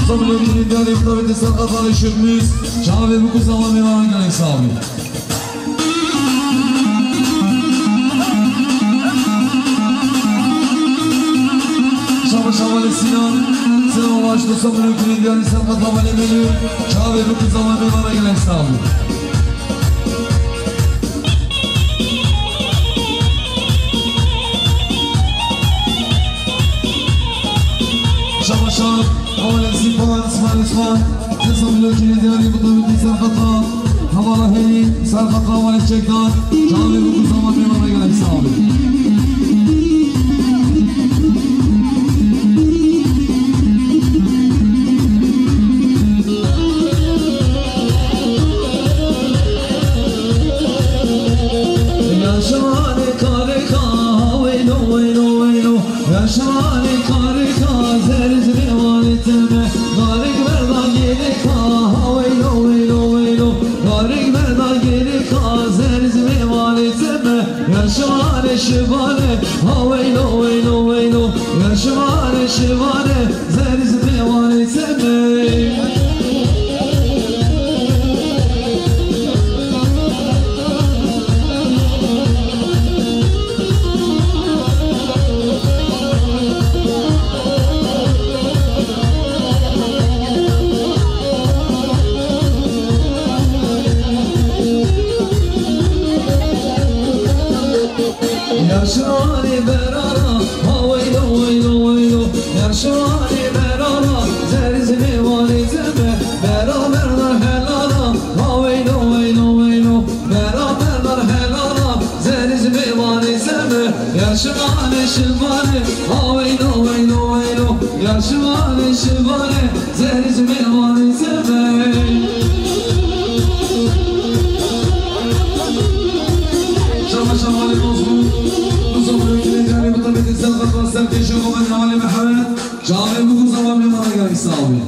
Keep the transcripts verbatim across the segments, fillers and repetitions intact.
Sabırlı günü değerli mutabeti sarkatanı şükmüz. Çağ ve bu kutsama meyvana gelin sağ olun. Şaba şaba le Sinan. Selam başta sabırlı günü değerli sarkatanı le Melih. Çağ ve bu kutsama meyvana gelin sağ olun. Şaba şaba. Hawale Sîpan, Sîpan Osman. Zê Samîlo Cînê Diyarî bi tabîtî serxeta. Hevala Hêlî, serxeta Hevalê Çekdar. Çavê bi ku zaman pê ve vegere sağ olun. Yaşa ne kareka, weylo, weylo, weylo. Yaşa ne kareka, zerz mevalê teme. Garik verda geleka, ha weylo, weylo, weylo. Garik verda geleka, zerz mevalê teme. Yaşa ne şivane, ha weylo, weylo, weylo. Yaşa ne şivane, zerz mevalê teme. Yaşarê berara, ha weylo, weylo, weylo. Yaşarê berara, zerz mevalê teme. Beraber de helala, ha weylo, weylo, weylo. Beraber de helala, zerz mevalê teme. Yaşarê şivane, ha weylo, weylo, weylo. Yaşarê şivane, zerz mevalê teme. Şama şama li Mazlûm. Muzaffer Gül'ün yani bu tabi dizel katma serkeşi Omen Ali Mehmet. Çağrı bu zaman bir bana geldi sağ olun.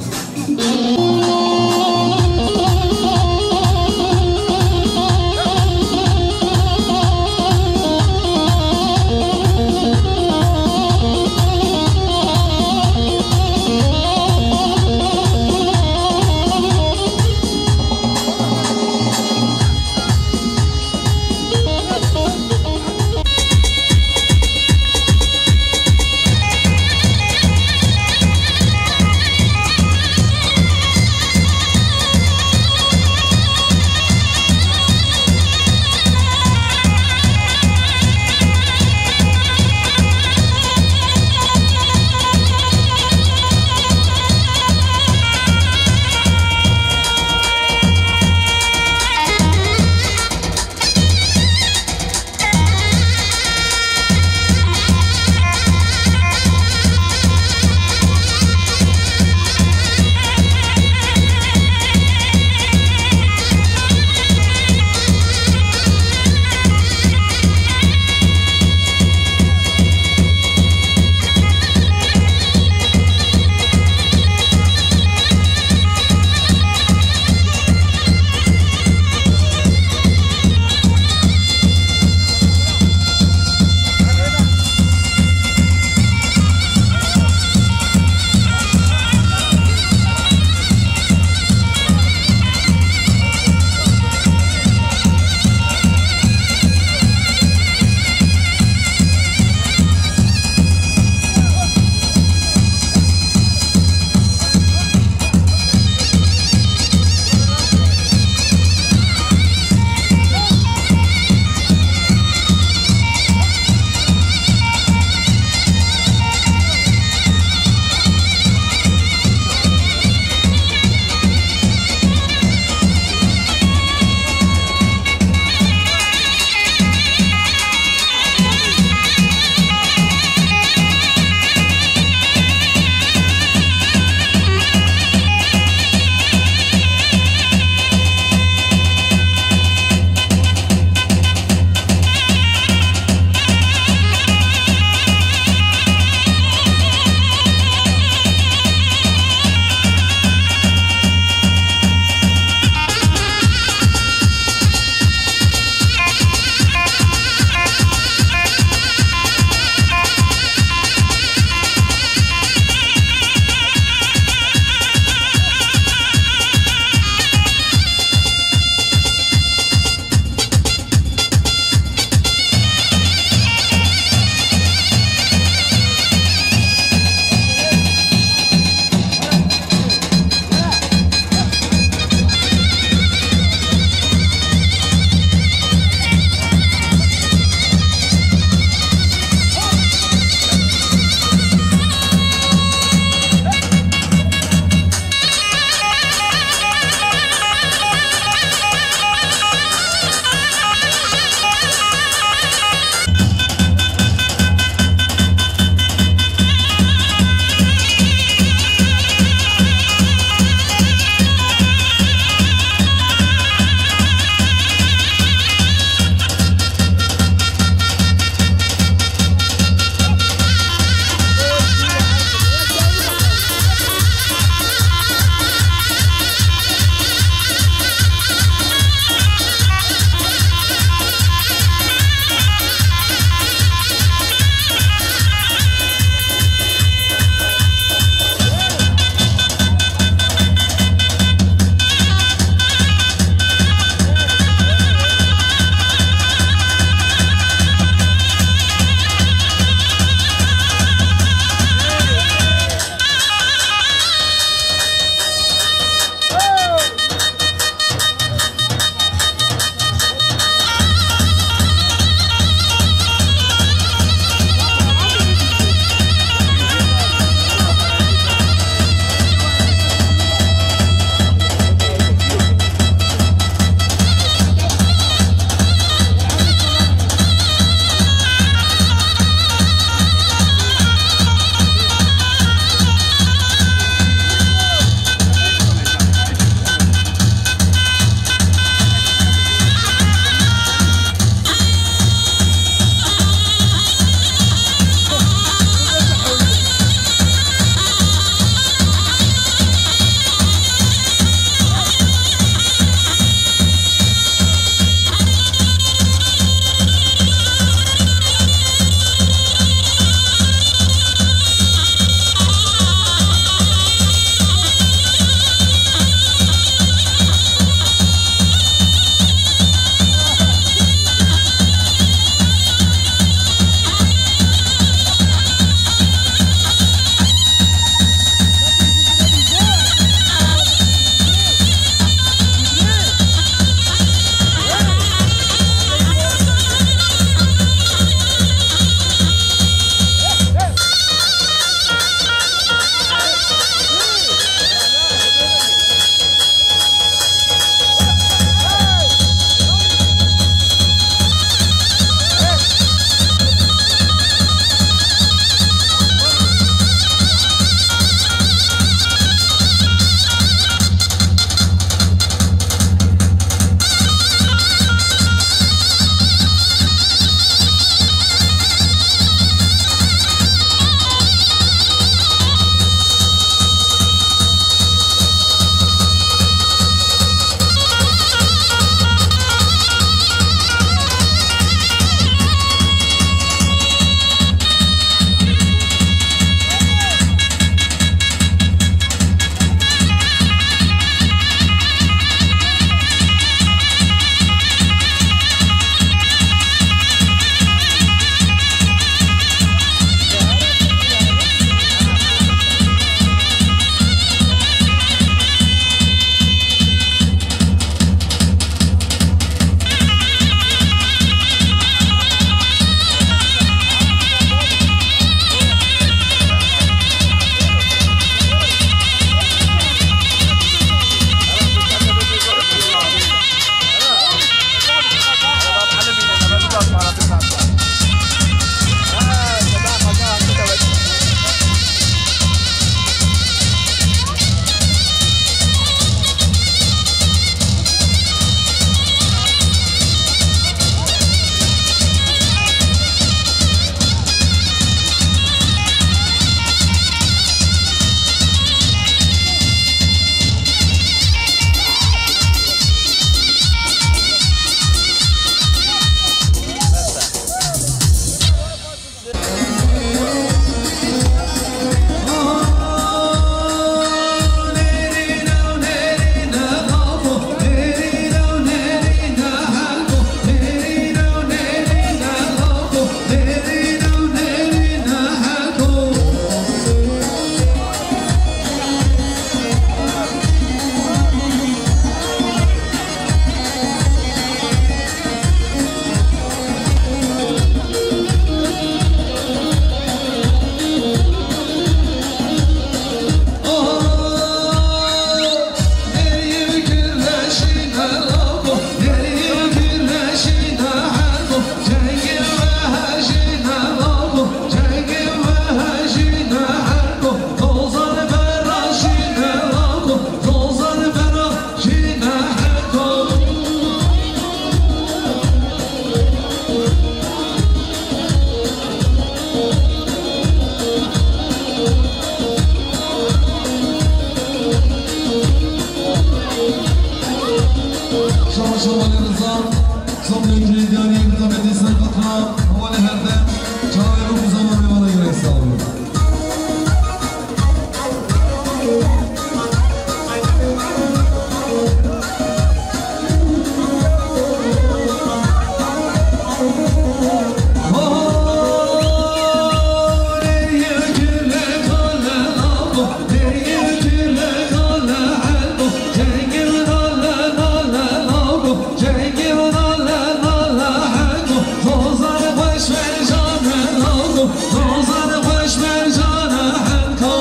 Ozan xweş mercana henko.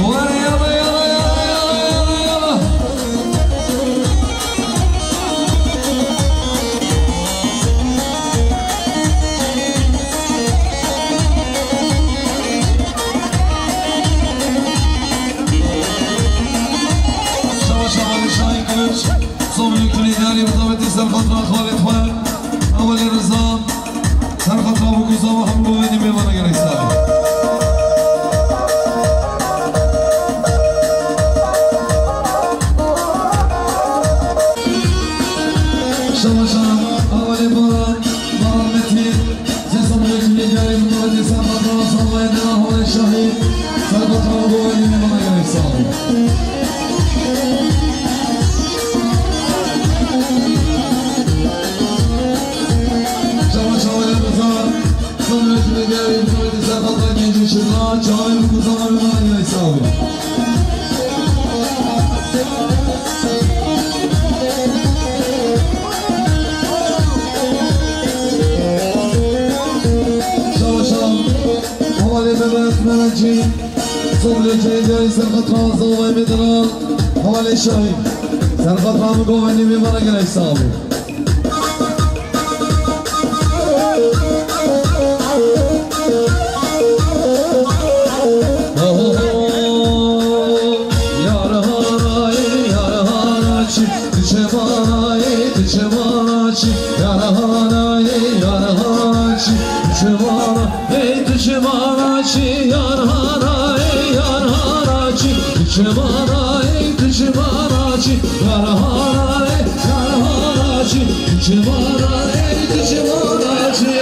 Were yala, yala, yala, yala, yala, yala. Şaba şaba li Şahin Kılıç. Sovyet Tunî Diyarî bi davetê serxatra xalê xwe. Ewelê Riza. Serxatra Bikuza ve hemû govenî mêvana gerek sağ olun. Şaba şaba. Ewelê Baran. Baran Metin. Sesam Reçin Yecarî, Muhammed Sambatra, Salvay Dena, Hawlê Şahî, Sambatra, Govenî, Mehmet Gerek, sağ olun. Çava Çavale Rıza, Sam Reçin Yecarî, Muhammed Sambatra, Genci Şırna, Çavale Rıza, Mehmet Gerek, sağ olun. Şawa şaw. Hevalê Mehmet Memetçî. Sobrê Ceycey Serxatra Zavay Medina. Hevalê Şahî. Serxatra min govenî vê vana gelek sağ bû. Yar hana, yar hana çi, tu çi mana, tu çi mana çi, yar hana, yar hana çi, tu çi mana, tu çi mana çi, yar hana, yar hana çi, tu çi mana, tu çi mana çi, yar hana, yar hana çi, tu çi mana, tu çi mana çi.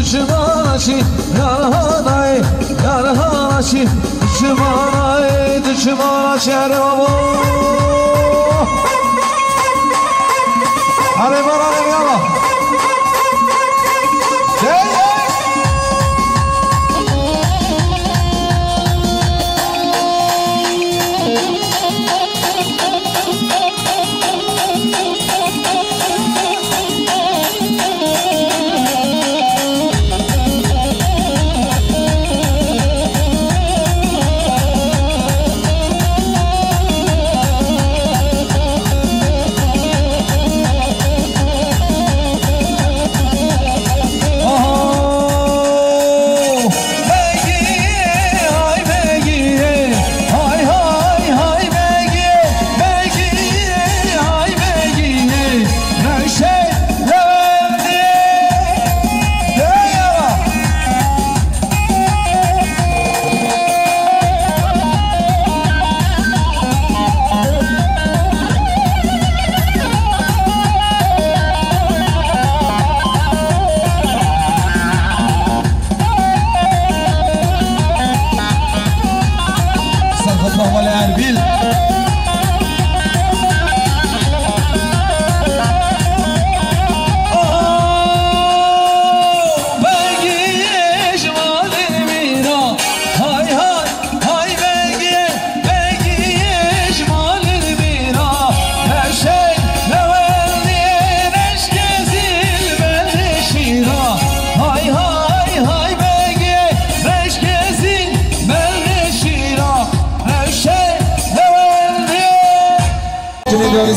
Düşmanı, yar hana, yar hana, düşmanı, düşmanı, şehre babo. Hadi bana, yalla. Hey, hey.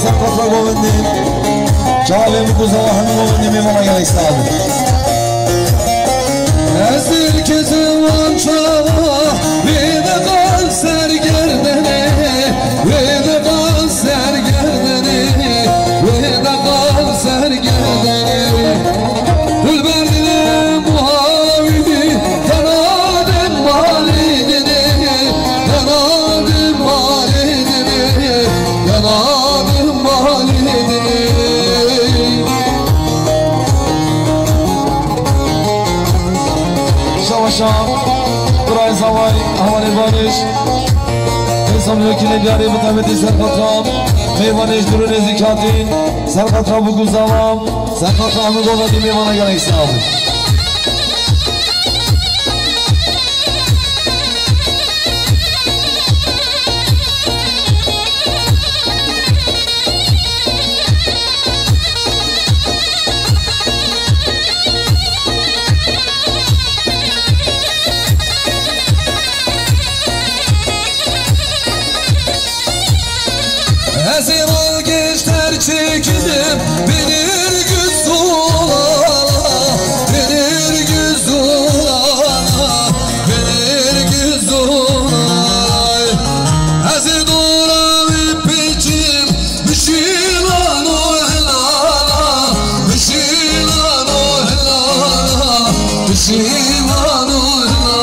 Serpatra govindî. Çavê min ku zava hemî govindî mêvana gelek sağ olun. Ez ilk ziwan çava wê de qal sergerdene, wê de qal sergerdene, wê de qal sergerdene. Dilber dilim muhawi, kanadım malidini, kanadım malidini, kanadım malidini. Şabaşa, Kuray Zavay, Havalê Barış. Hesam yekine diyarê bi tabetê Serpatra. Mêvanê ji durû nêzîk hatî. Serpatra bû ku zava. Serpatra hemû govendî mêvana gelek sağ olun. Ez ê ragişter çekidim, binir güzulana, binir güzulana, binir güzulana. Ez ê dora wî pêçim, bişîlan û hilala, bişîlan û hilala, bişîlan û hilala.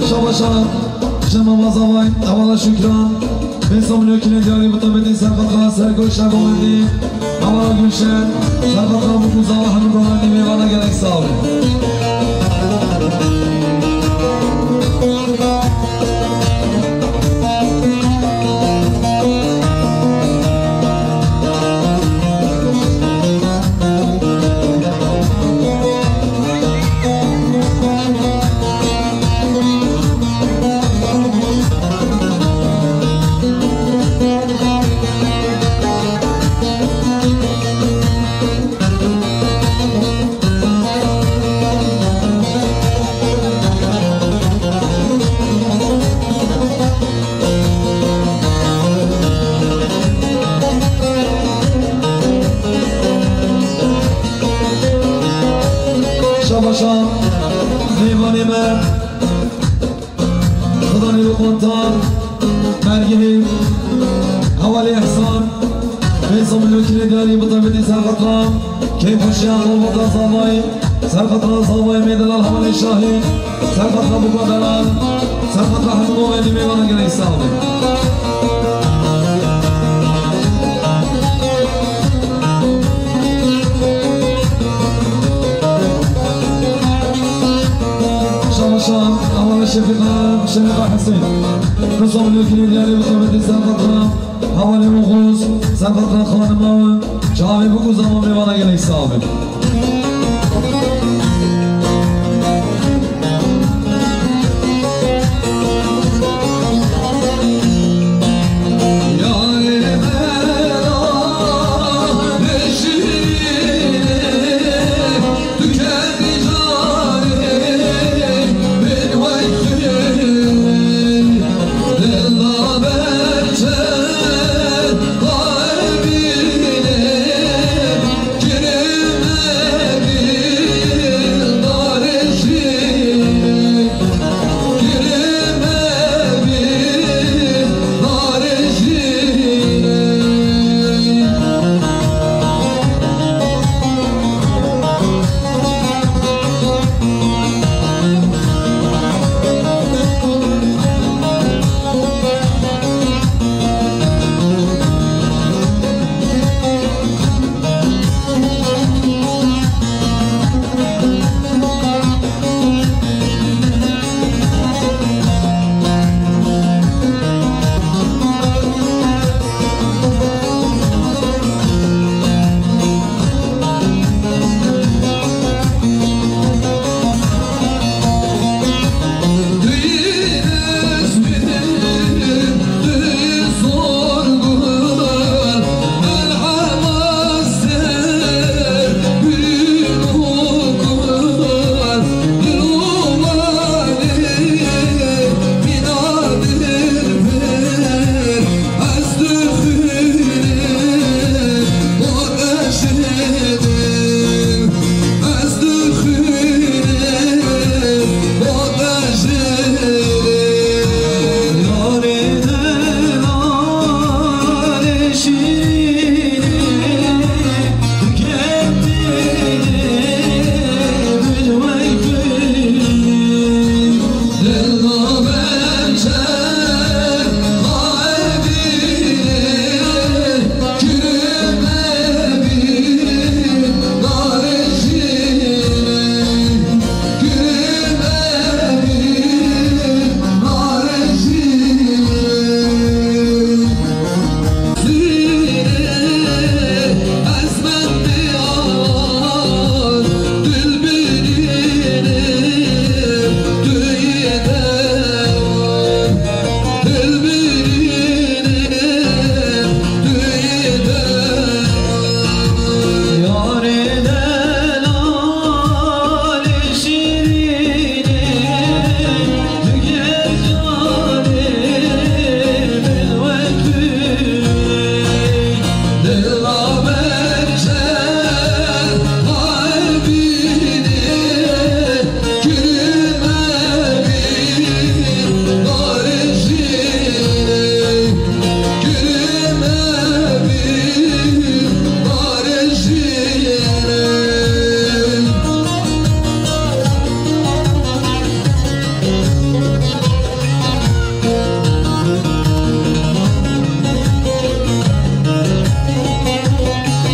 Şabaşa, Cema Mazavay, Hevala Şükran, Bêsamî Nokînê diyarî bi tabetê Serpatra, Sergoşa Govendî, Hevala Gülşen, Serpatra bû ku zava hemû govendî mêvana gelek sağ olun. Şabaşa, mêvanê me, Xidanê Luqman Tan, Mergihê, Hevalê Ehsan, Feyzo Milokînê diyarî bi tabetî Serqetran, Keyfxweşiya Malbata Zavayî, Ser xatira zavayê me delal Hevalê Şahî. Ser xatira Buka delal. Ser xatira hemû movendî mêvana gelek sax bin. Şamaşan, Hevalê Şefîqa, Şefîqa Hesên. Nizam lûkî diyarê bi xebetî ser xatira. Hevalê Oxuz, ser xatira xanima we, çavê biku zaman mêvana gelek sax bin.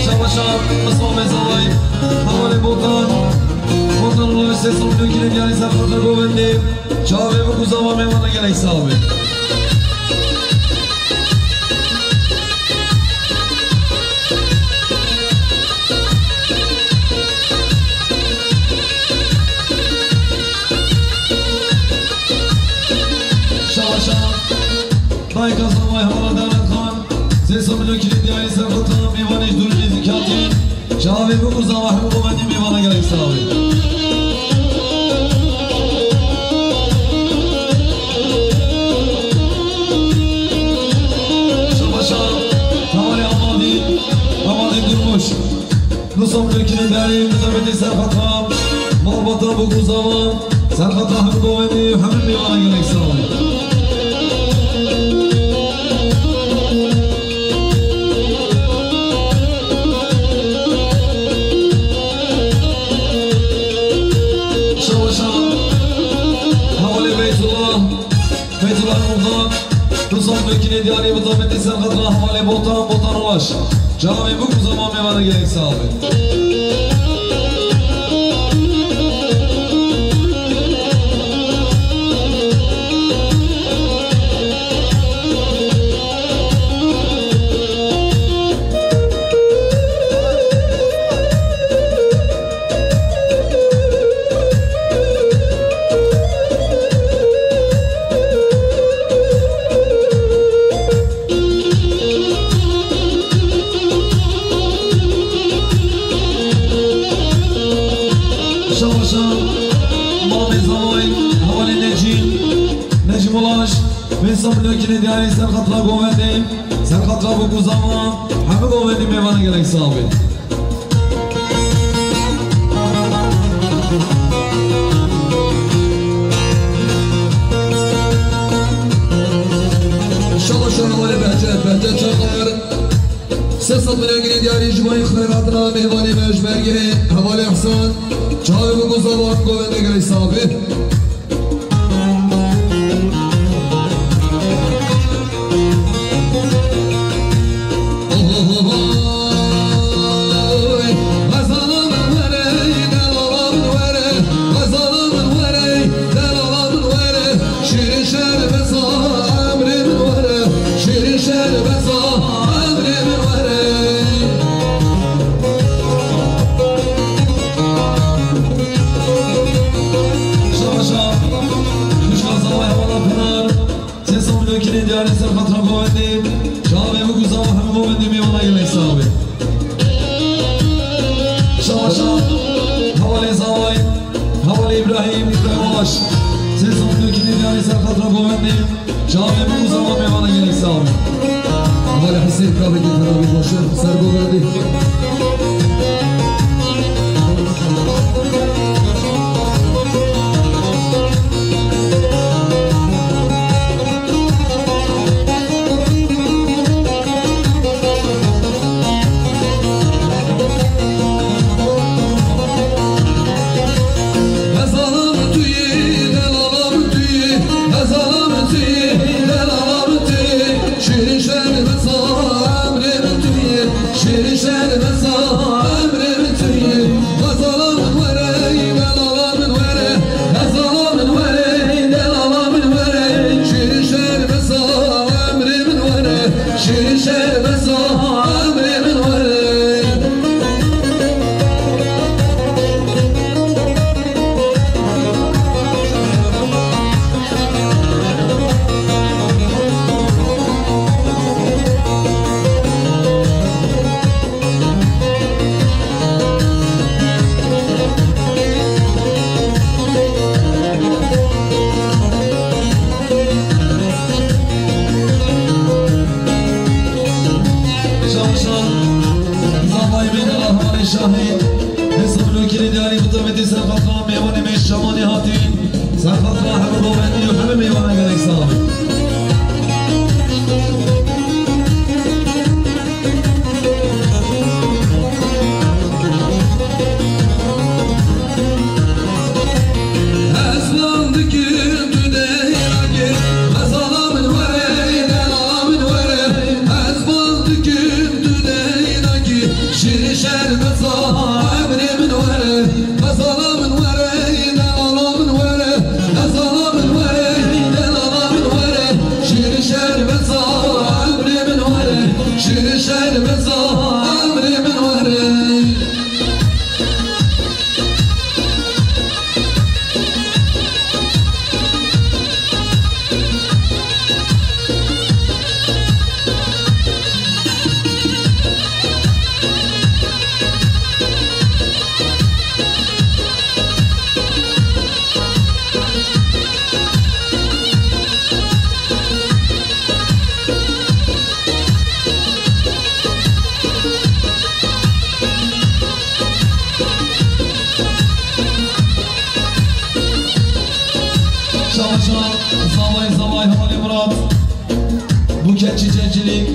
Şabaşa, Misma Mezaway, Havalê Botan, Botan Ulaş, Sesol Dökül'ün yani Zafar Govendî, çavê biku zaman mêvana gelek sax bin. Şabaşa, dayka zavay Havala Dewlet Xan, Sêso Milo Kilît diyarî ser xwe tam mêvanê ji dûr jî zikatî. Çavê biku zava hemû govendî mêvana gelek sax bin. Şabaşa, hevalê Amaldî, Amaldî Durmuş. Nusam Dökün'ün değerli mutabeti Serhat Ağam, Malbata biku zava, Serhat Ahmet Govendî, hemû mêvana gelek sax bin. Beytullah Muxtar, du sed lûkînê diyarî bi tabetî ser xetra hevalê Botan, Botan Ulaş. Çavê bûk û zaman mêvana gelek sax be. Şabaşa, mamê Zavay, hevalê Necîm, Necîm Ulaş, vê samlokînê diyarî ser xetra govendê, ser xetra bûk û zaman, hemû govendî mêvana gelek sax be. Şabaşa hevalê Behçet, Behçet Çakar. Sê sed milyon ginê diyarî ji bo xeyratina mêvanê me ji Mergehê, hevalê Ehsan. Çavê bûk û zaman govendê gelek sax be. Oy, xezala min were, delala min were, xezala min were, delala min were. Şêrê şerbeza emrê min were, şêrê şerbeza emrê min were. Şabaşa, xwişka Zavay hevala Pinar. Sê sed milyon ginê diyarî ser xetra govendê. Çavê bûk û zaman hemû govendî mêvana gelek sax be. Şabaşa, hevalê Zavay, hevalê Îbrahîm, Îbrahîm Ulaş. Sê sed milyon ginê diyarî ser xetra govendê. Çavê bûk û zaman mêvana gelek sax be. Hevalê Husên, kavekî xerabî baş e, ser govendê. Xezala min tu yî, delala min tu yî, xezala min tu yî, delala min tu yî. Şêrê şerbeza emrê min tu yî, şêrê şerbeza emrê min tu yî. Xezala min were, delala min were, xezala min were, delala min were. Şêrê şerbeza emrê min were, şêrê şerbeza emrê min were. Şaşan, zavayê me de Rahmanê Şahî, hesab lokîrê diyarî bi tabetî ser xatira mêvanê me şamanê hatî, ser xatira hemû govendî û hemû mêvana gelek sax. Ez bal dikim tu deynakî, xezala min were, delala min were. Ez bal dikim tu deynakî, şîrî şerbeza emrê min were. Xezala min were, delala min were. Xezala min were, delala min were. Şîrî şerbeza emrê min were. Şîrî şerbeza emrê min were. Şabaşa, zavay, zavay, hevalê Murat. Buket Çiçekçilik,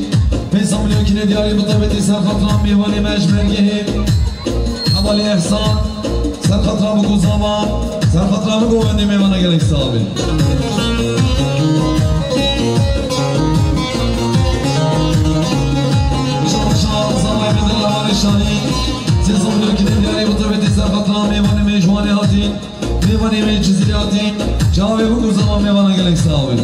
pênc sed milyon kinê diyarî bi tabetî ser xatira mêvanê me ji Mergehê. Hevalê Ehsan, ser xatira bûk û zaman, ser xatira min govendê mêvana gelek sax be. Şahî, sê sed milyon kinê diyarî bi tabetî ser xatira mêvanê mêjwanê hatî, mêvanê me Cizîrê hatî, çavê bû ku zaman mêvana gelek sax bin.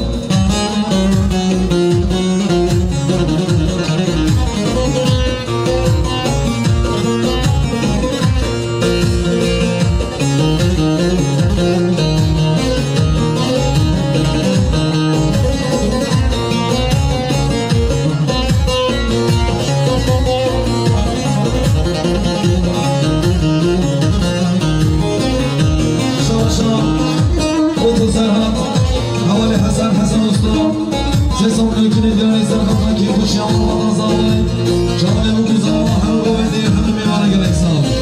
Şaşa, Oto Serhat, Hevalê Hesen, Hesen Usta, sê sed milyon kinê diyarî ser xatira kêfxweşiya malbata Zalay, çavê bû ku zaman hemû govendê hemû mêvana gelek sax bin.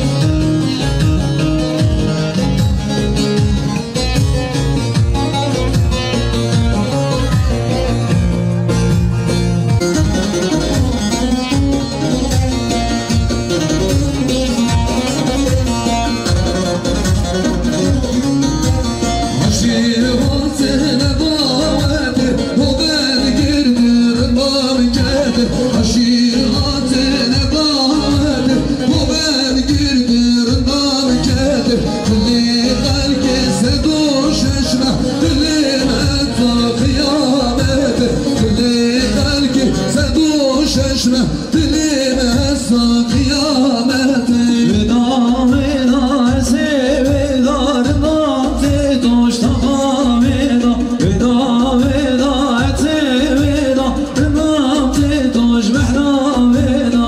Dilê xelkê sed û şeş me, dilê me heta qiyamet. Dilê xelkê sed û şeş me, dilê me heta qiyamet. Vêda, vêda, ez ê vêda, rimam tê doş taxa vêda. Vêda, vêda, ez ê vêda, rimam tê doş mehna vêda.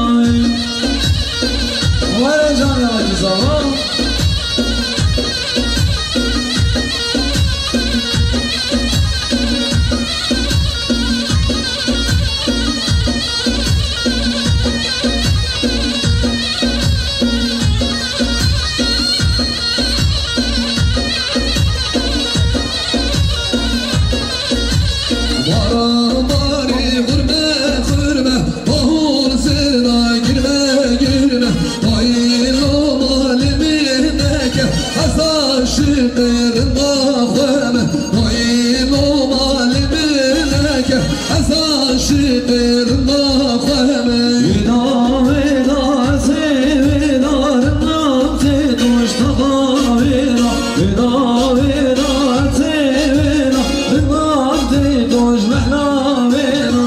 Were canê Hacî Zava. Baran barî xurme xurme, bahor zêna girme girme. Dayê lo malê min neke, ez aşiqê rinda xwe me. Dayê lo malê min neke, ez aşiqê rinda xwe me. Wêda, wêda, ez ê wêda, rinam tê doş taxa vêda. Vêda, vêda, ez ê wêda, rinam tê doş mehna vêda.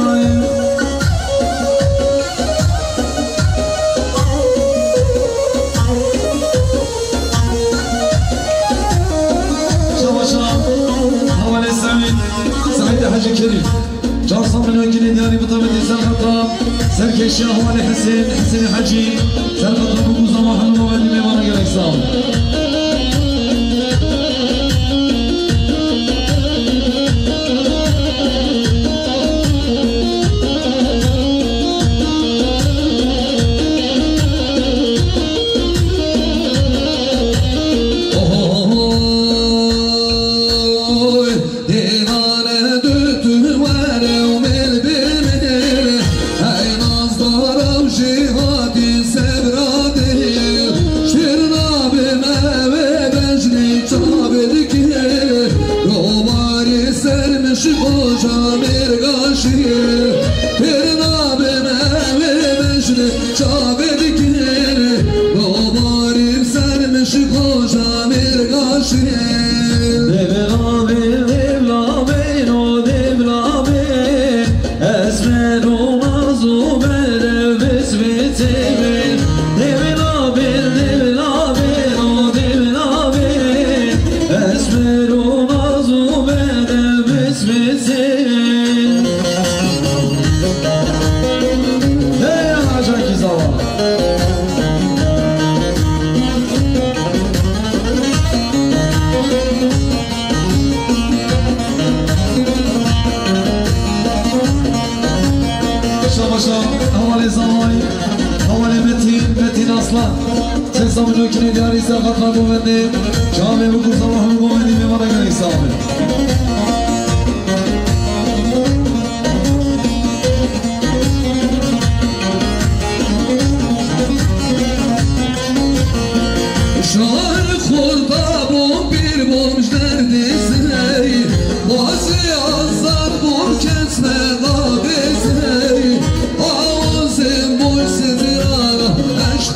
Şabaşa, Hevalê Seîd, Seîdê Hecî Kerîm. Çar sed milyon kinê diyarî bi tabetî ser xeta serkêşiya Hevalê Hisên, Hisênê Hecî, ser xeta bû ku zaman hemû wendî mêvana gelek sax bin. Oy, dêvane dût were û mêl bi mêl. Ey nazdara û jêhatî sebra dêl. Şêr nabim ewê bejnê çavê dikê. Romarê ser min şi qoca mêrgaşê. Pêr nabim ewê bejnê çavê dikê. Romarê ser min şi qoca mêrgaşê. Devla bê, devla bê, no devla bê. Esmer û naz û bedev bismê têbê. Devla bê, devla bê, no devla bê. Esmer û naz û bedev bismê têbê. Hey, Hacakî Zava. Şabaşa, Hevalê Zavayî, Hevalê Metîn, Metîn Aslan. Sê sed milyon kinê diyarî ser xatira govendê. Çavê bû ku zaman hemû govendî mêvana gelek sax bin. Şar xorta bûm, pîr bûm ji derdê sey. Bazê azad bûm, kes me nabê sey. Awazê boy sezirara, ez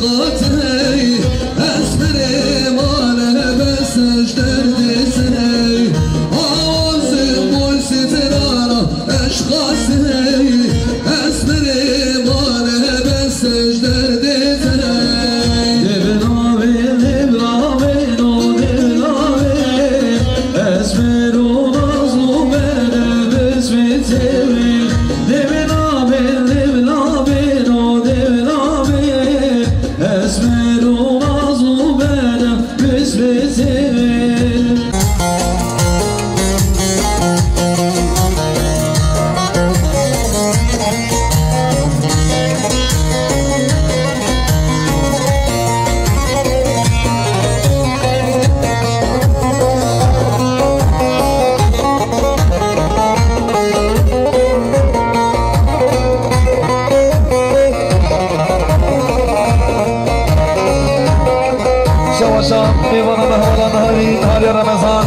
Şewaşa mêvana me hevala me herî, Nahariya Remezan.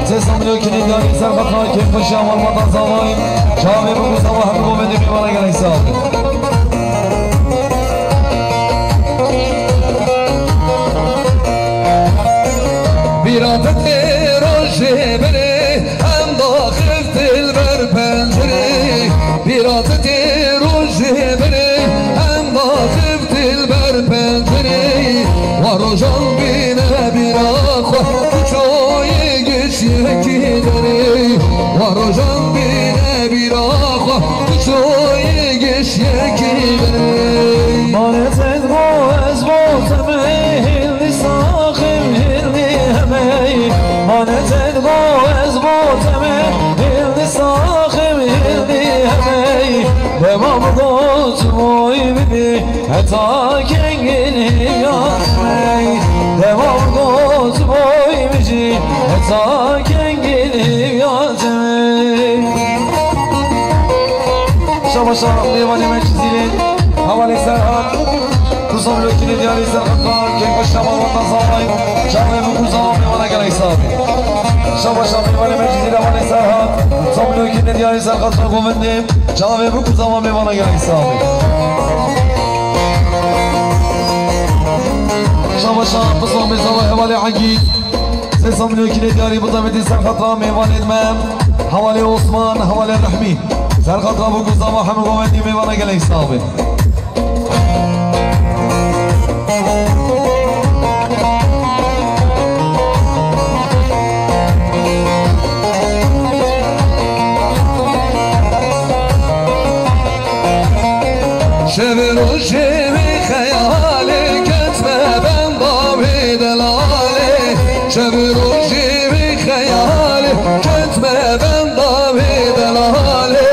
Sê sed milyon kinê diyarî ser xetra kêfxweşiya malbata zavayî. Çavê min ku zava hemû govendê mêvana gelek sax bin. Bîra te tê rojê berê, em daxivt li ber pencerê. Bîra te tê rojê berê, em daxivt li ber pencerê. Wa rojan bîne bîra xwe, tu çoyê giş yekî derê. Wa rojan bîne bîra xwe, tu çoyê giş yekî derê. Mane te go ez bo te me, hîlî saxim hîlî hemey. Mane te go ez bo te me, hîlî saxim hîlî hemey. Dema min got boy bidî, heta kengin hîvya te me. Dema min got boy bidî, heta kengin hîvya te me. Şabaşa mêvanê me Cizîrê, hevalê Serhat. Kuza milokînê diyarî Serhat Kar, kêfxweş heval watan zavay. Çavê min kuza mêvana gelek sax bî. Şabaşa mêvanê me Cizîrê, hevalê Serhat. Kuza milokînê diyarî Serhat Kar govendê. Çavê min kuza mêvana gelek sax bî. Şabaşa kuza mêzava hevalê Egîd. Sê sed milyon kîlê diyarî bidemê dî ser xetra mêvanên me. Hevalê Osman, hevalê Rehmî. Ser xetra bû ku zava hemû govendî mêvana gelek sax be. Şev û rojê wî xeyalê ketme benda wê delalê. Şev û rojê wî xeyalê ketme benda wê delalê.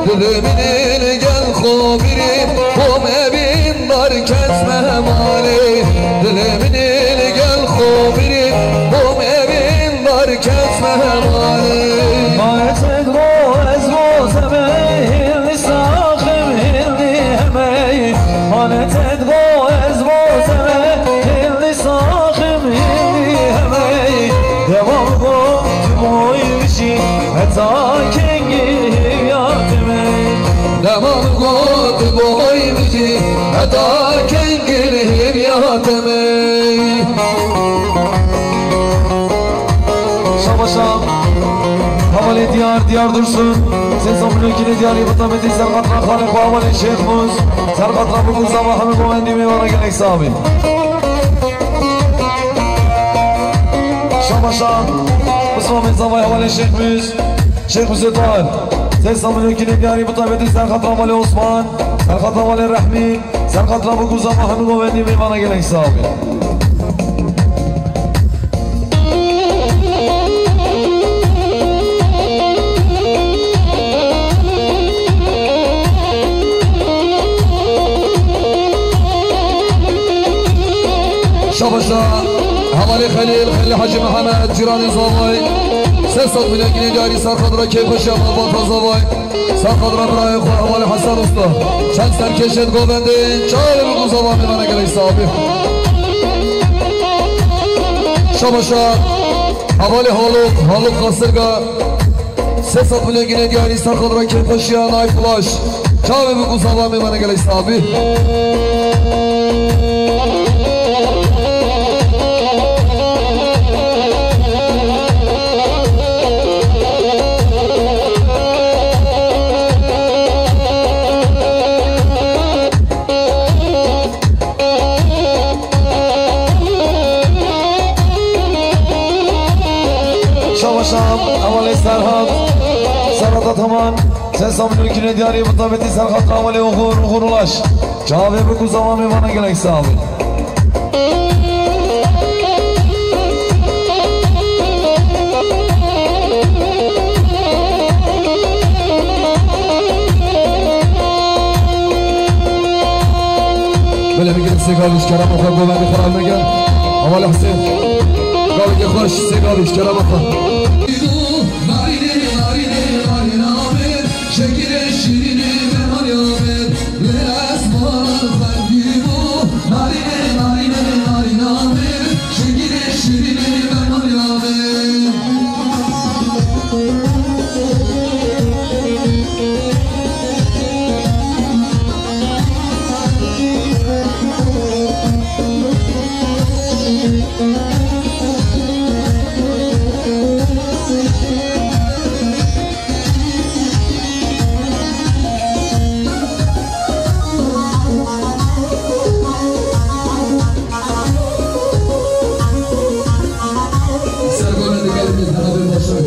Dilê min ê li gel xwe birî, bom evîn dar ketme malê. Dilê min ê li gel xwe birî, bom evîn dar ketme malê. Mayetet go ez bo zeme, hîlî saxim hîlî hemey. Manetet go ez bo zeme, hîlî saxim hîlî hemey. Dema min go tu boy bijî, heta kengî hîvya te me. Dema min go tu boy bijî, heta kengî hîvya te me. Şabaşa. Hevalê diyar, diyar Dursun. Sê sed milyon kîlê diyarî bidemê dî ser xetra xalê xwe hevalê Şêx Mûs. Ser xetra bû ku zava hemû govendî mêvana gelek sax bî. Şabaşa. Bismamê zavay hevalê Şêx Mûs. Şêx Mûsê Tahir. Sê sed milyon kîlê diyarî bidemê dî ser xetra hevalê Osman. Ser xetra hevalê Rehmî. Ser xetra bû ku zava hemû govendî mêvana gelek sax bî. Şabaşa hevalê Xelîl, Xelîl Hacî Mihemed, cîranê zavay. Sê sed milyon kîlê diyarî ser xetra kêfxweşiya malbata zavay. Ser xetra birayê xwe hevalê Hesen Usta. Çend serkêşên govendê, çavê min ku zava mêvana gelek sax bî. Şabaşa hevalê Haluk, Haluk Kasirga. Sê sed milyon kîlê diyarî ser xetra kêfxweşiya Nayf Ulaş. Çavê min ku zava mêvana gelek sax bî. Şam, Hevalê Serhat, Serhat Ataman, Sesam Lukine Diyarî, bi tabetî Serhat Hevalê Oxur, Oxur Ulaş. Çavê bi ku zaman mêvana gelek sax bî. Belê min girin sê gavîş kerema xwe govendê xwe ev neke. Hevalê Husên. Gavekê xweş sê gavîş kerema xwe. Narînê, narînê, narîna min, şekirê şîrînê me Meryemê, lê ez xwarin xwendî bû. Narînê, narînê, narîna min, şekirê şîrînê me Meryemê. Ser govendê gelekê te xwe bê başar.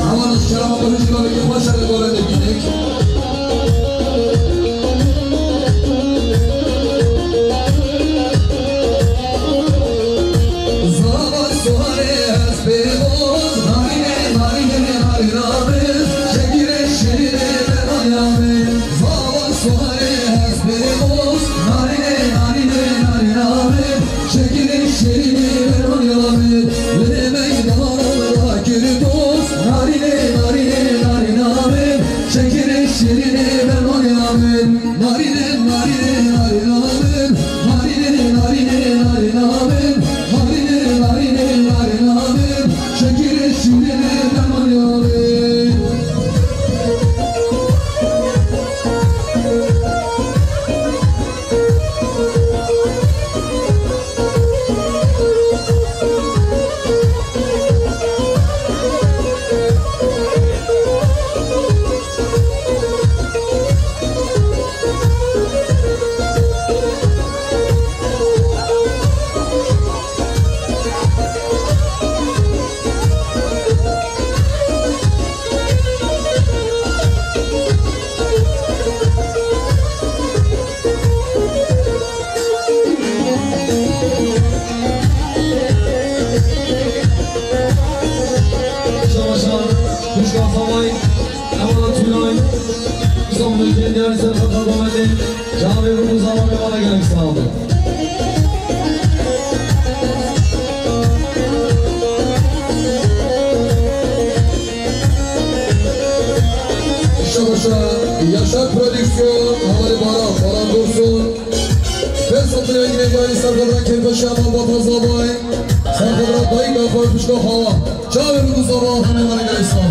Hevalê ji kerema xwe hişka bike xwe şerê govendê gelek. Zava suarê hespê boz, narînê, narînê, narîna min, şekirê şîrînê me Meryemê. Zava suarê hespê boz, narînê, narînê, narîna min, şekirê şîrînê me Meryemê. Lê meydanan rakir doz, narînê, narînê, narîna min, şekirê şîrînê me Meryemê. Narînê, narînê, narîna min, narînê, narînê, narîna min, narînê, narînê, narîna min, şekirê şîrînê me Meryemê. Şabaşa, Xwişka Xaway, Hevala Tûlay, Samlûkên Diyarî Serhat Abamelê, çavê bi ku zaman mêvana gelek sax bî. Şabaşa, Yaşar Prodüksiyon, Hevalê Baran, Baran Dursun. Pênc sed milyon ginê diyarî serxwedra kêfeşiya malbata Zavayê. Serxwedra dayika xwe Xwişka Xawa. Çavê min ku Zava hemê me re gelek sax.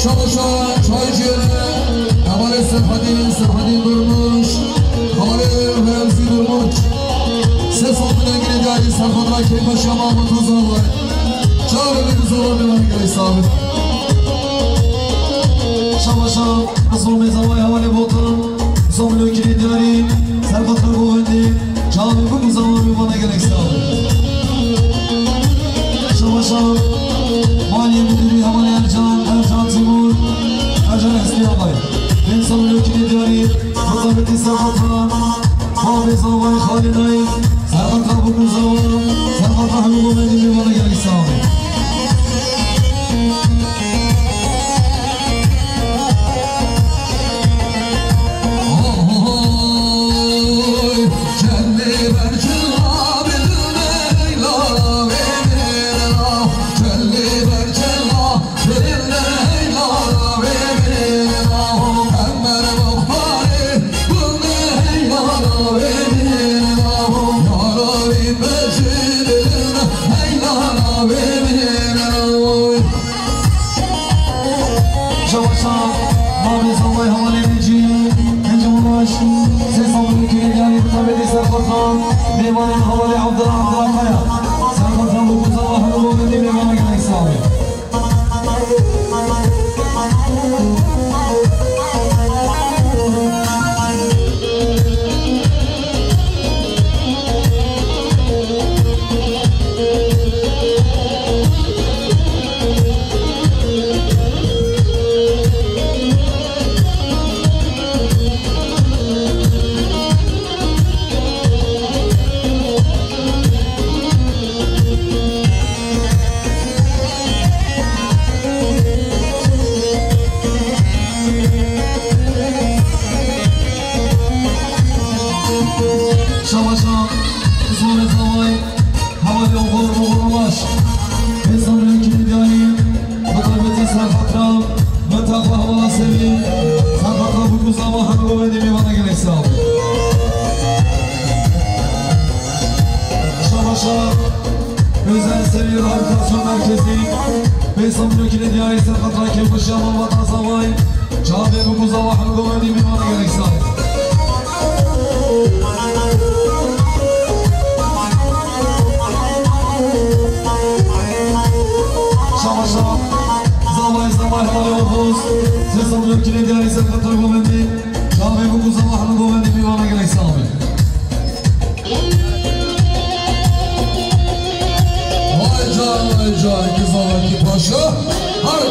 Şabaşa çay jêre, hevalê Serhedîn, Serhedîn Durmuş, hevalê Remzî Durmuş. Sê sed milyon ginê diyarî serxwedra kêfeşiya malbata Zavayê. Çavê min ku Zava mêvanê gelek sax bî. Şabaşa, Zomê Zavayê hevalê Botan. Zomê Lûkînê Diyarî, serxwedra govendê, çavê min ku Zava mêvanê gelek sax bî. Şabaşa, maliyê müdürü hevalê Ercan, Ercan Timur, Ercan Eslî Abay. Bên Zomê Lûkînê Diyarî, Xwezabetî serxwedra, Bavê Zavayê Xalî Nayîf, serxwedra Bûk û Zava, serxwedra hemû govendê mêvanê gelek sax bî. Govendî mêvana gelek sağ ol. Şabaşa, zavay zavay halê Oğuz. Sesam döküle diyarî ser xatir Govendî. Şabê bû zavay halê Govendî mêvana gelek sağ ol. Vay can, vay can, kızavaki paşa. Hadi.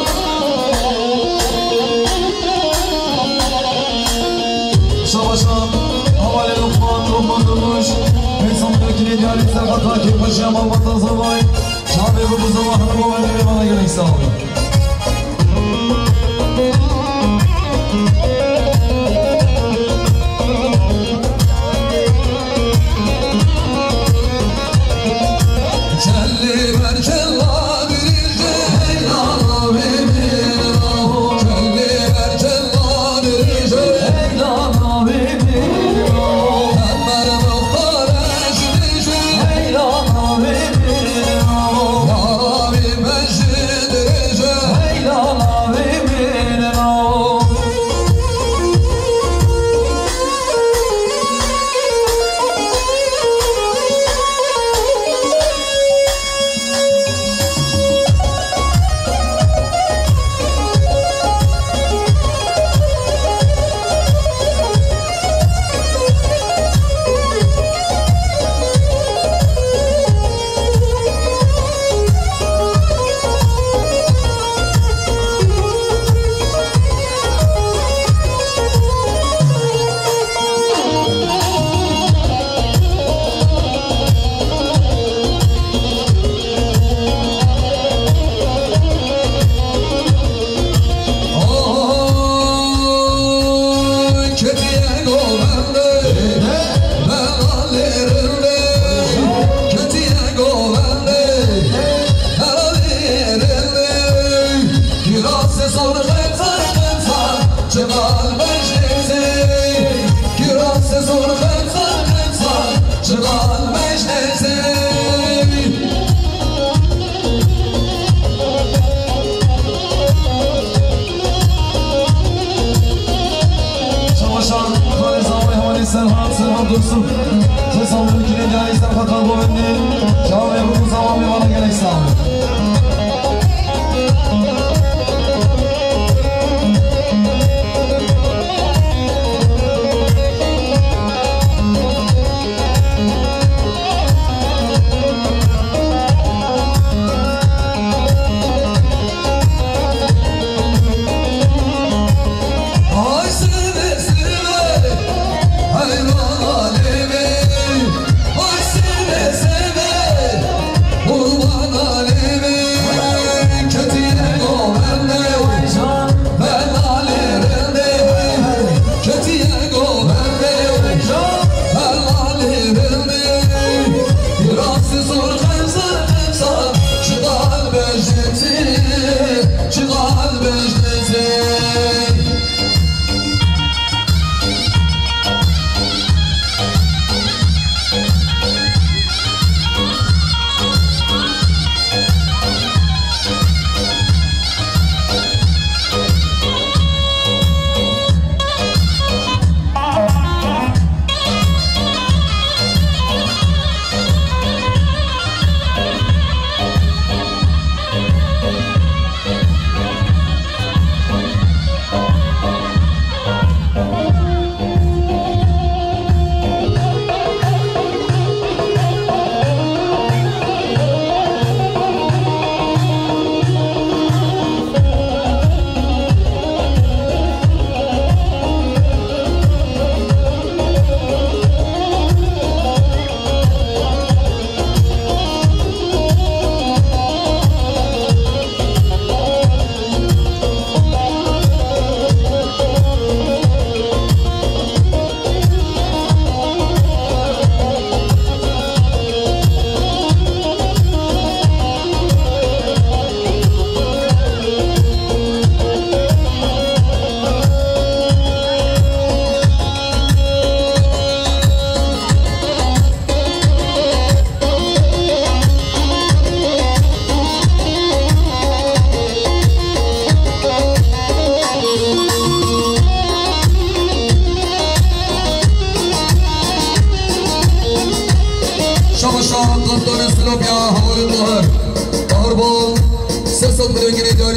Şabaşa, havalê Lokman, Lokman Durmuş. Meysan Bekir'e geldi, Serhat Akif Paşa, Malbatan Zavay. Şabe bu zaman, bu bana gerek sağ olun. Çamaşan, Xalê Zaway, Havalê Serhat, Serhat Dursun. Sesam mümkün edari Serhat Albo bende. Çağrı Ebru Zaman bir bana gerek sağ olun.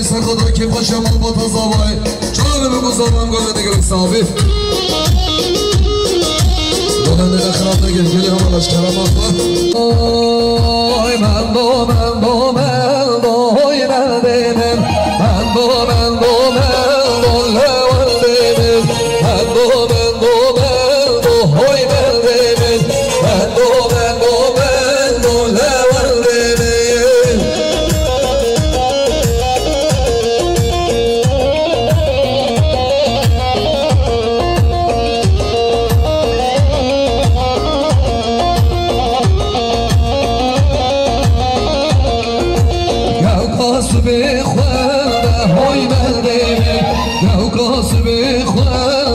Ser xwe dira kêfxweşiya malbata zavayê. Çavê min ku zavan govendê gelek sax bî. Govendê ne xirab neke, gelê hema leşkera mafê. Oy mendo, mendo, mendo, hoy mendê min. Mendo, mendo, mendo, lewendê min. Mendo, mendo, mendo, hoy mendê min. Mendo, mendo, mendo, lewendê min. Gewka sibê xwe de hoy mendê min, gewka sibê xwe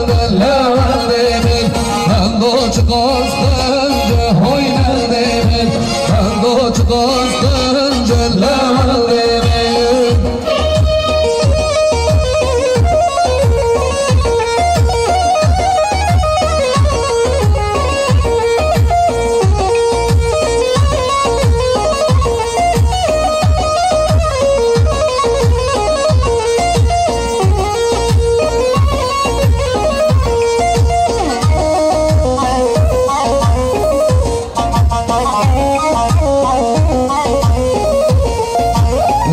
de lewendê min. Mendo çiqas qenc e hoy mendê min, mendo çiqas qenc e lewendê min.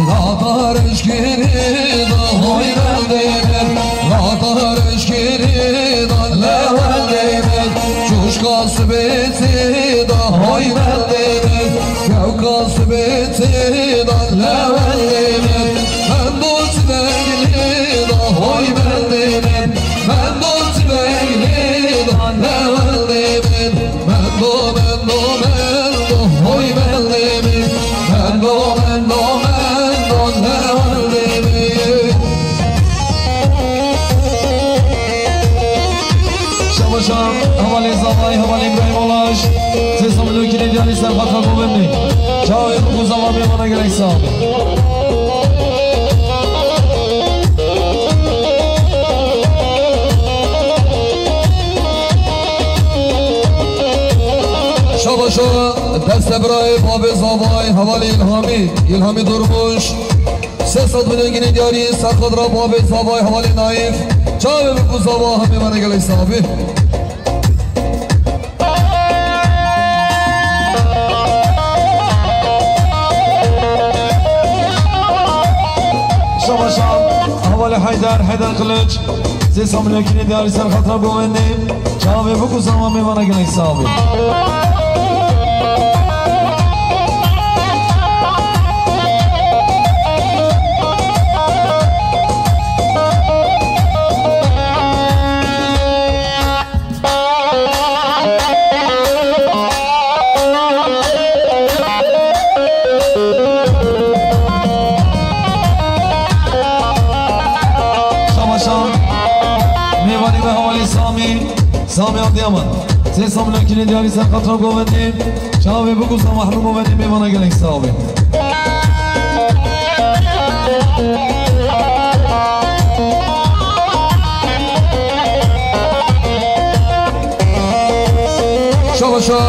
Latar eşkirî da hoy mendê min, latar eşkirî da lewendê min, çuşka sibêtî da hoy mendê min, kewka sibêtî da lewendê min, mendo çivenglî da hoy mendê min, mendo çivenglî da lewendê min. Mendo, mendo, mendo, hoy mendê min. Mendo, mendo, mendo, lewendê min. Şabaşa, hevalê Zavay, hevalê Îbrahîm Olaş. Sê sed milyon kînê diyarî ser xatra govendê. Çavê ku zava mêvana gelek sax. Şabaşa deste birayê babê Zavay, hevalê Îlhamî, Îlhamî Durmuş. Sê sed milyon ginê diyarî ser xwe dira babê Zavay, hevalê Naîf. Çavê min ku zava hemê me ne gelek sax bî. Şabaşa, hevalê Heyder, Heyder Kılıç. Sê sed milyon kînê diyarî ser xatra govendê. Çavê biku zama mêvana gelek sax bî. Şabaşa, mêvanê me hevalê Samî, Samî Adiyaman. Sê Samî lakînê diyarî ser xatra govendê. Çavê biku zama hemû govendê mêvana gelek sax bê. Şabaşa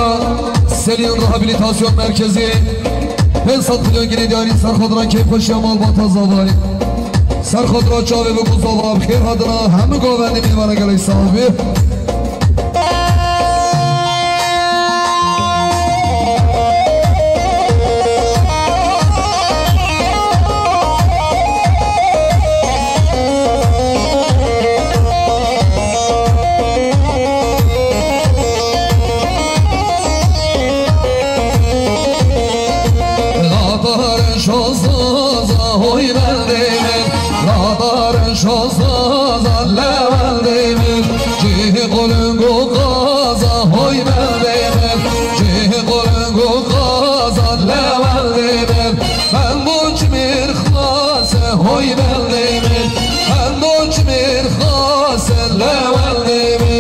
Selîn Rehabilitasyon Merkezi pênc sed milyon ginê diyarî ser xwe dira kêfxweşiya malbata Zavayê. Ser xwe dira çavê biku zava bi xêr hatina hemû govendê mêvana gelek sax bê. Radar şozaza hoy bendê min, radar şozaza lewendê min. Cihê qulungo qaza hoy bendê min, cihê qulungo qaza lewendê min. Mendo çimêr xase hoy bendê min, mendo çimêr xase lewendê min.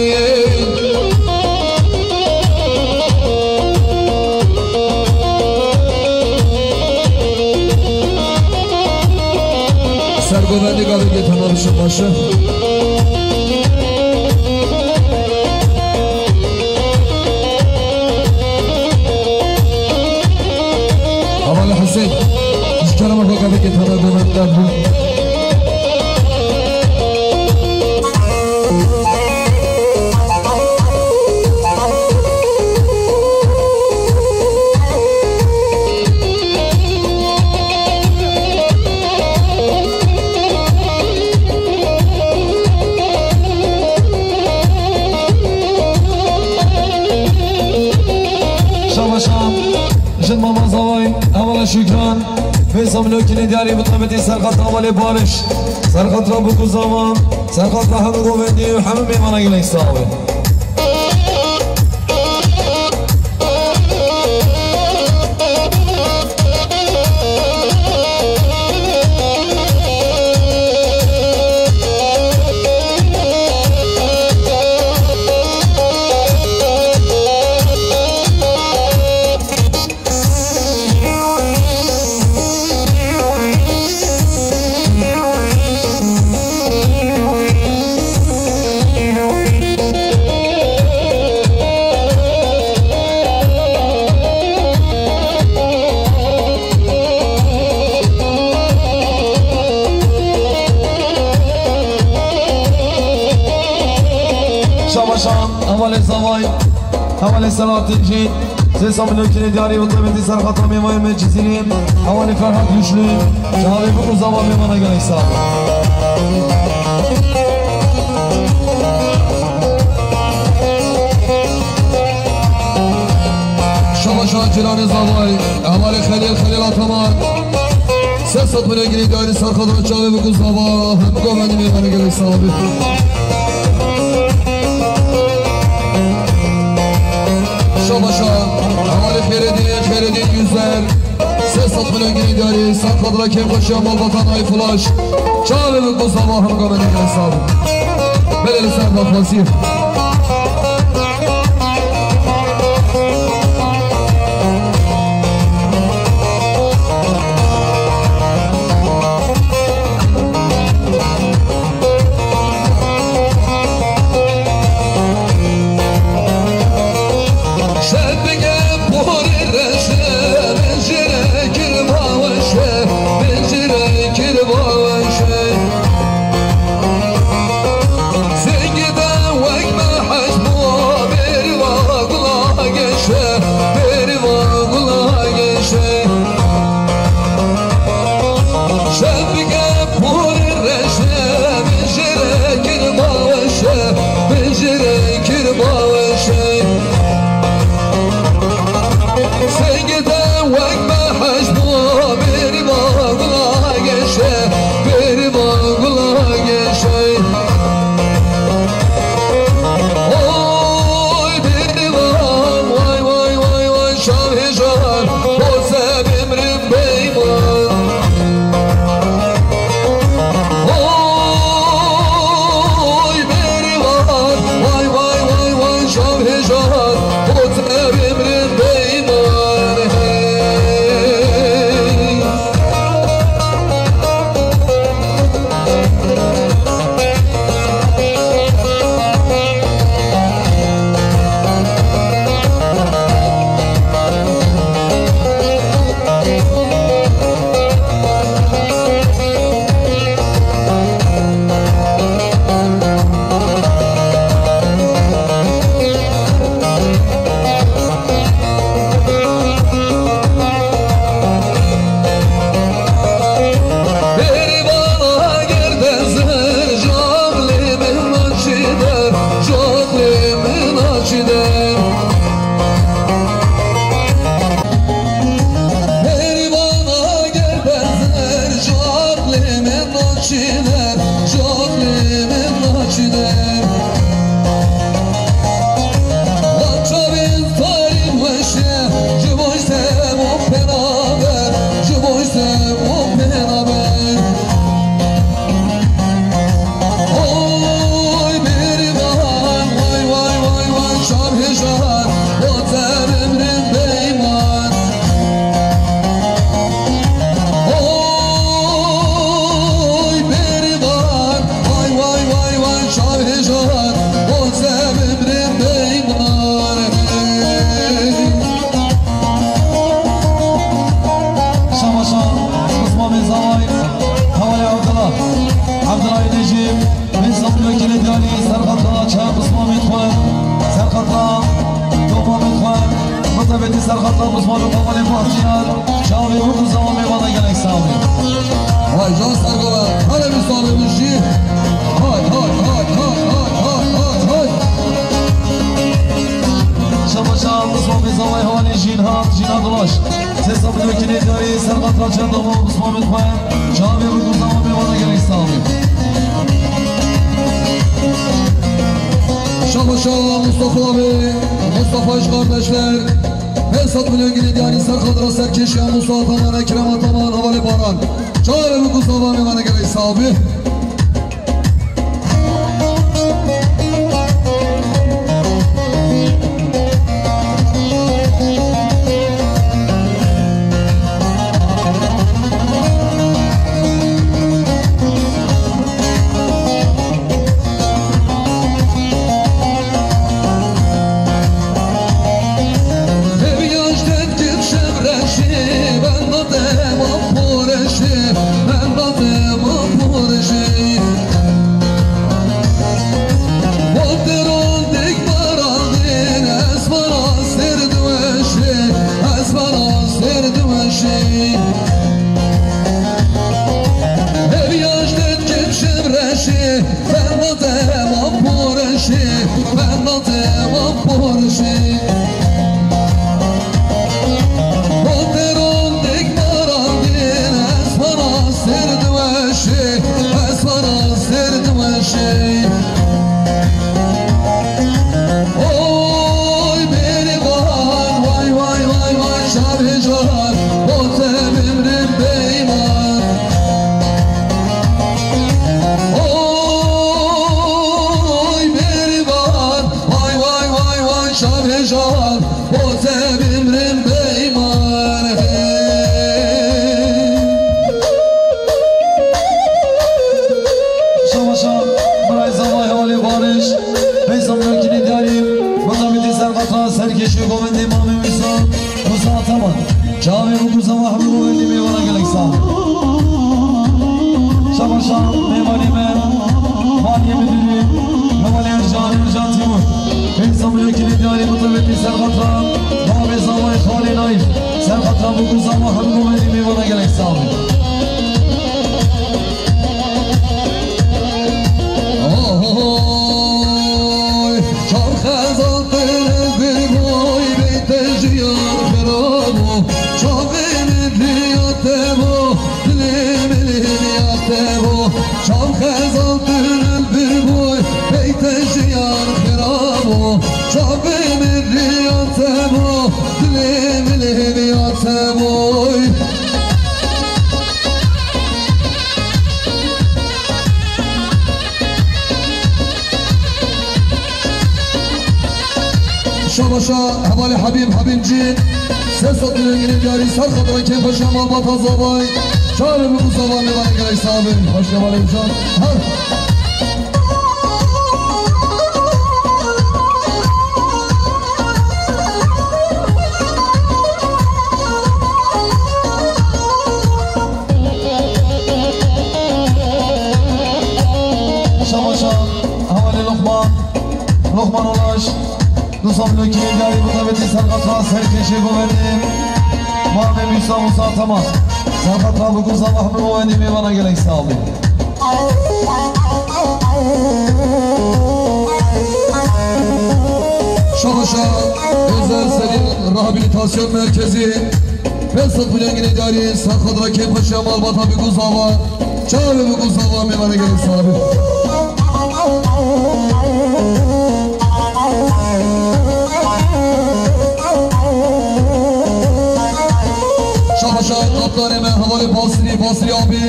Ser govendê gavê bê tena bişin baş e. Hevalê Huseyîn, ji kerema xwe gavekê tena govend de bû. Mama Zavay, hevala Şükran, Feysa Milokînê diyarî bi tabetî serqet hevalê Barış, serqet ra Bûk û Zava, serqet ra hemû govendî û hemû mêvana gelek sax be. Şabaşan, hevalê Zavay, hevalê Selahattin jî, Sê Samîlokînê diyarî û tabetî serqeta mêvayê me Cizîrê, hevalê Ferhat Güçlü, çavê Bûk û Zava mêvana gelek sax. Şabaşan Cîlanê Zavay, hevalê Xelîl, Xelîl Ataman. Sê sed milyon girî dayî serqet ra çavê Bûk û Zava, hemû govendî mêvana gelek sax be. Şabaşa, hevalê Xêredîn, Xêredîn Yüzer. Sê sed milyon girî dayî serqet ra kêfxweşiya malbatan Ay Flaş. Çavê Bûk û Zava, hemû govendî gelek sax be. Belê li ser daxwazî. Şevbike porê reşe, bencire kirva weşe, bencire kirva weşe. Zengî de wek me hej bû, bêrî va gula geşe, bêrî va gula geşe. Şevbike porê reşe, bencire kirva weşe, bencire kirva weşe. Sengê te wek me hej bû, bêrî va gula geşe, bêrî va gula geşe. Oy bêrî va, vay, vay, vay, vay, şav hêjar, bo se bimrim beyman. Oy bêrî va, vay, vay, vay, vay, şav hêjar, bo se bimrim beyman. Bêrî va gerde zir, caxlê min naçî der, caxlê min naçî der. Bêrî va gerde zir, caxlê min naçî der, caxlê min naçî der. Wan çavên tarî weş e, ji bo se bo pê nabe, ji bo se bo pê nabe. Oy bêrîvan, vay, vay, vay, vay, çav hêjar, bo te bimrim beyman. Oy bêrîvan, vay, vay, vay, vay, çav hêjar, bo te bimrim beyman. Şabaşa, Osman Mezavay, Havaya Abdullah, Abdullah Necip, Mezavay Vekili Diyali, Serhat Kalaçan, Osman Mitxwe, Serhat Kala, Topa Mitxwe, Mutabeti Serhat Kala, Osman Kamalê Bahtiyar, Çavê Bûk û Zava mêvana gelek sax be. Vay can sergala, hele bir sağlığı bir şey. Hay, hay, hay. Şabaşa, Osman Mezavay, Havane Jinhat, Jinhat Ulaş. Sabunokine diyarî serqatra çendama Osman Utman. Çavê û guzama mêvana gelek sağ olun. Şabaşa Mustafa abi, Mustafa iş kardeşler. Pênc sed milyon ginê diyarî serqatra serkêşiya Musa Ataman, Ekrem Ataman, Havale Baran. Çavê û guzama mêvana gelek sağ olun. Heviyaj dengim şevreşi, ben de dema poreşi, ben de dema poreşi. Bol deron dek barandin, ez vana serdweşi, ez vana serdweşi. Heviyaj dengim şevreşi, ben de dema poreşi, ben de dema poreşi. Bol deron dek barandin, ez vana serdweşi, ez vana serdweşi. Oy bêrîvan, vay, vay, vay, vay, şavê can, bo te bimrim beyman. Oy bêrîvan, vay, vay, vay, vay, şavê can, bo te bimrim beyman. Şabaşa, birayê zavay Hevalê Barış, Feyza Mülkînî diyarî, Mutavîtî serqatra serkêşî govendê Mamê Wîsa, Musa Ataman. Çavê û guzama hemû govendê mêvana gelek sağ. Şabaşa, mêvanê me, Maliye Müdürü, Hevalê Ercan, Ercan Timur. Feyza Mülkînî diyarî, Mutavîtî serqatra, bavê zavay Xalê Naîf. Serqatra û guzama hemû govendê mêvana gelek sağ. Oy, çav xezal tene bir boy beyte jiyan xirabo. Çavê min riya te bo, dilê min riya te bo. Çav xezal tene bir boy beyte jiyan xirabo. Çavê min riya te bo, dilê min riya te boy. Şabaşa hevalê Habîb, Habîbcî, sê sed milyon ginê diyarî serqatra kêfxweşiya malbata zavay. Çavê min û zava mêvanê gelek sağ bin. Hoş geldin can. Her. Şabaşa, hevalê Lokman, Lokman Ulaş, du sed milyon ginê diyarî Mutavîtî serqatra serkêşê govendê Mamê Musa, Musa Ataman. Serqatra û guzama hemû govendê mêvana gelek sağ bin. Şabaşa Özel Selim Rehabilitasyon Merkezi, pênc sed milyon ginê diyarî serqatra kêfxweşiya malbata bi guzava, çavê bi guzava mêvana gelek sağ bin. Şabaşa kaptanê me hevalê Basrî, Basrî abî.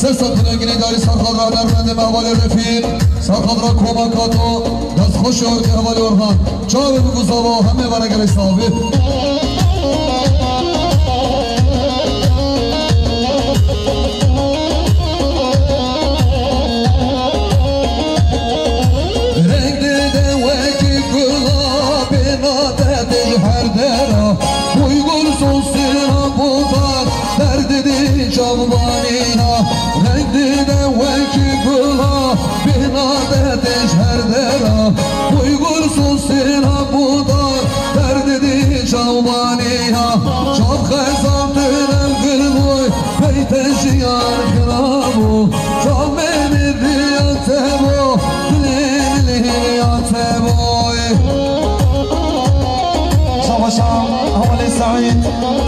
Sê sed milyon ginê diyarî serqatra hunermendê me hevalê Refîk. Serqatra Koma Kato. Destxweş û hevalê Orhan. Çavê bi guzava hemê vana gelek sağ bin. Reng dide wekî gula bêna te dij her dera. Boy gul sosina botar derdê di çavbanîna. Reng dide wekî gula bêna te dij her dera. Boy gul sosina botar derdê di çavbanîna. Çav xezan tinem gil boy. Beyte jiyan xirabo, çavê min riya te bo, dilê min riya te bo. Şabaşa, hevalê Seîd,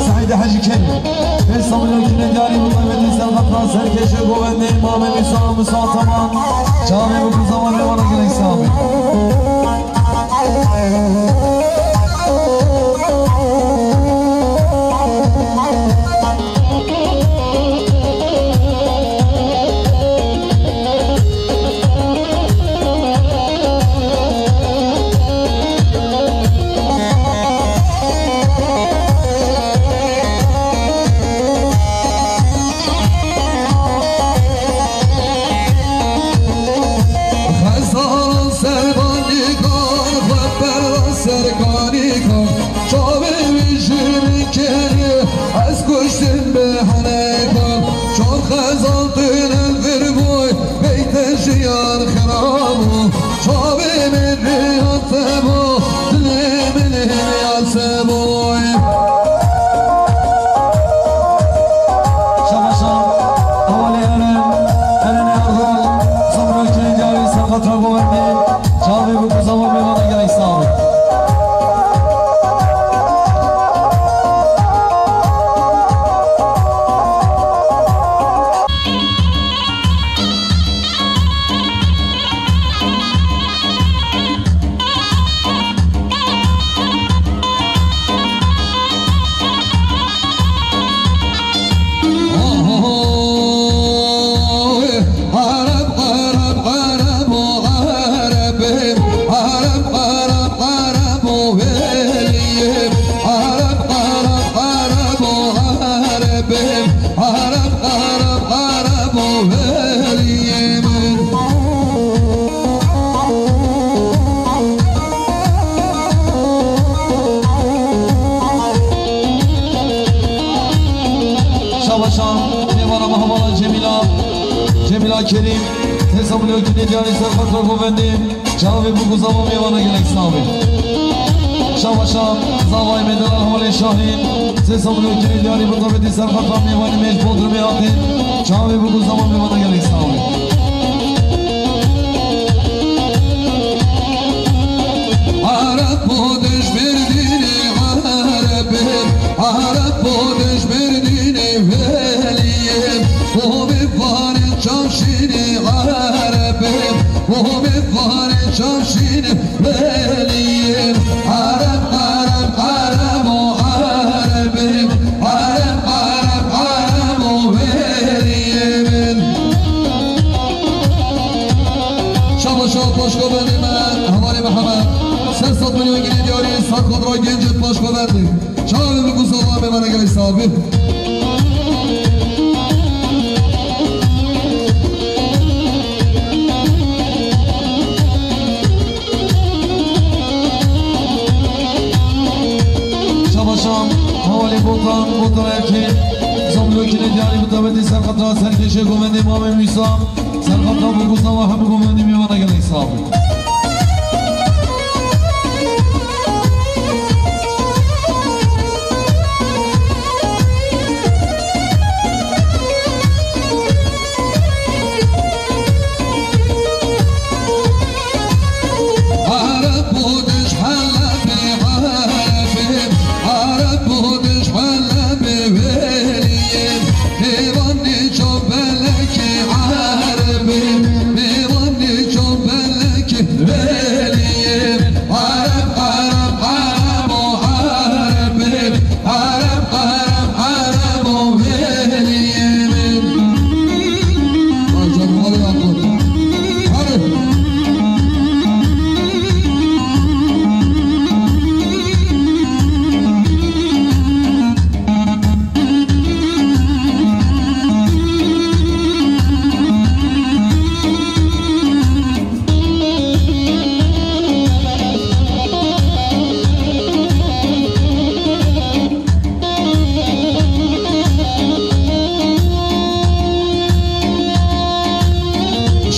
Seîd Hecî Kerîm. Pênc sed milyon kînê diyarî bi qemetî serxeta serkêşê govendê Îmamê Mîsa, Mîsa Ataman. Çavê bi ku zemanê wana gelek sağ be. Xezaran serbanîkan, xwe berdan serkanîkan, çavê wî ji min kiriye, ez kuştim bi henekan. Çar xezal tune vir boy, beyte jiyan xirab bû. Çavê min riya te bû, dilê min riya te bû. Şabaşan, hevalê Eren, Erenê Erdoğan, Samra Kilincari, Serxata Govendî, çavê bi ku zeman mêvana gelek sağ bî. Arab, Arab, Arab, o Arabim. Arab, Arab, Arab, o Weliyim. Arab, Arab, Arab, o Arabim. Arab, Arab, Arab, o Weliyim. Şabaşan, mêvana me hevala Cemîla, Cemîla Kerîm, Tesa Milokînê diyarî serxeta govendê, çavê bi ku zeman mêvana gelek sağ bî. Şabaşan, zavayê me delal hevalê Şahîn, Tesa Milokînê diyarî bi qemetî serxeta mêvanî me ji Bodrumê hatî, çavê bi ku zeman mêvana gelek sağ bî. Arab bo dijberdînê Arabim, Arab bo dijberdînê Weliyim. Bo mêvanê çavşînê Arabim, bo mêvanê çavşînê Weliyim. Arab, Arab, Arab o Arabim. Arab, Arab, Arab o Weliyim. Şaba şaba paşko bendî me, hevalê Mihemed. Sed sed milyon ginê diyarî, serxatra gencê paşko bendî. Çavê bi ku zeman mêvana gelek sağ bî. Şabaşan, hevalê Botan, Botan Erkî, Samlokînê diyarî bi tebetî serxatra serkêşê govendê Mamê Mîsa, serxatra bi ku zeman hemû govendî mêvana gelek sağ bî. Arab bo dij Helebê Arabê, Arab bo dij Helebê Weliyê, mêvanê çavbelekê Arabê, mêvanê çavbelekê Weliyê. Arab, Arab, Arab o Arabê, Arab, Arab, Arab o Weliyê min. Ay canım, hadi yapalım. Hadi.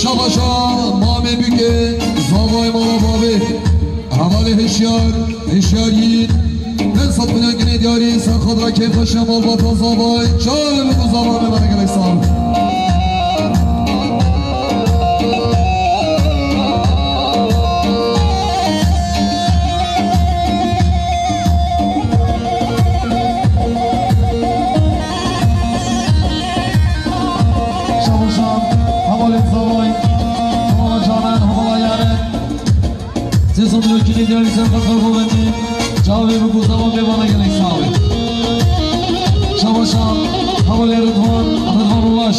Şabaşa mamê bike, zavay mala bavê. Hevalê hişyar, hişyar yiğit. Pênc sed milyon ginê diyarî, serxadra kêfxweşe malbata zavay. Çavê min ku zava me bana gelek sağ. Sê sed milyon kîlî diyarî ser xatir govendî. Çavê bi guzava mêvana gelek sax bî. Şabaşa hevalê Ridvan, Ridvan Ulaş.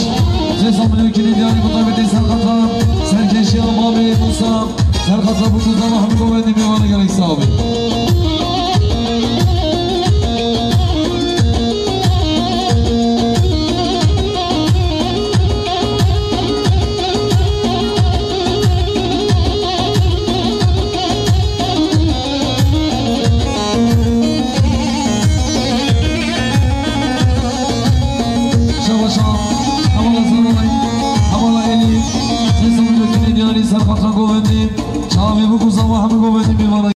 Sê sed milyon kîlî diyarî bi taybetî ser xatir serkêşiya Mamê Musa. Ser xatir bi guzava hemî govendî mêvana gelek sax bî. Şabaşa, hevala Zeray, hevala Elî, sê sed milyon kîlî diyarî ser xatir govendî, çavê bi guzava hemî govendî mêvana